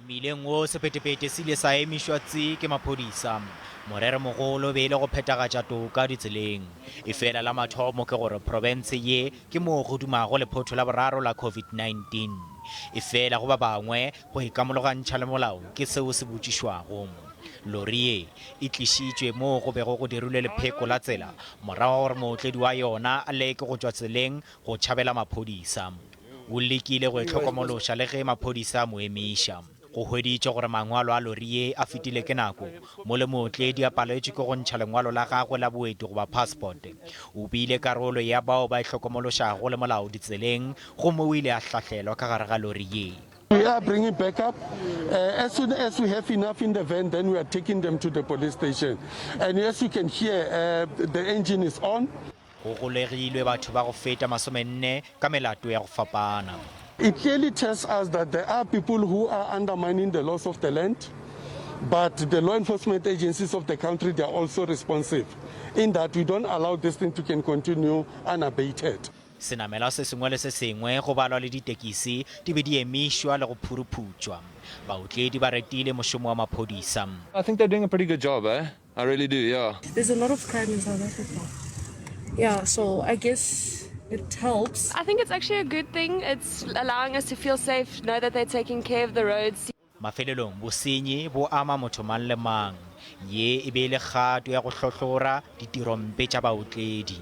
Mmileng wo sephethephethe se ile sa emišwa tsi ke maphodisa. Moreromogolo e be e le go phethagatša toka ditseleng. Efela la mathomo ke gore profense ye ke moo go dumago lephotho la boraro la COVID-19. Efela go ba bangwe, go ikamologantšha le molao ke seo se botšišwago. Lori ye e tlišitšwe moo go bego go dirilwe lepheko la tsela morago ga gore mootledi wa yona a leke go tšwa tseleng go tšhabela maphodisa. O lekile go e hlokomološa le ge maphodisa a mo emiša. Go hweditšwe gore mangwalo a lori ye a fetile ke nako, mo le mootledi a paletšwe ke go ntšha lengwalo la gagwe la boeti goba passport. O bile karolo ya bao ba e hlokomološago le molao ditseleng gomme o ile a hlahlelwa ka gare ga lori ye. We are bringing backup. As soon as we have enough in the van, then we are taking them to the police station. And as you can hear, the engine is on. Go golegilwe batho ba go feta masomenne ka melato ya go fapana. It clearly tells us that there are people who are undermining the laws of the land, but the law enforcement agencies of the country, they are also responsive in that we don't allow this thing to can continue unabated. Senamelwa se sengwe le se sengwe, go balwa le ditekisi, di be di emišwa le go phuruphutšwa. Baotledi ba retile mošomo wa maphodisa. I think they're doing a pretty good job, eh? I really do, yeah. There's a lot of crime in South Africa. Yeah, so I guess it helps. I think it's actually a good thing. It's allowing us to feel safe, know that they're taking care of the roads. Mafelelong, bosenyi bo ama motho mang le mang. Ye e be e le kgato ya go hlohlora ditirompe tša baotledi.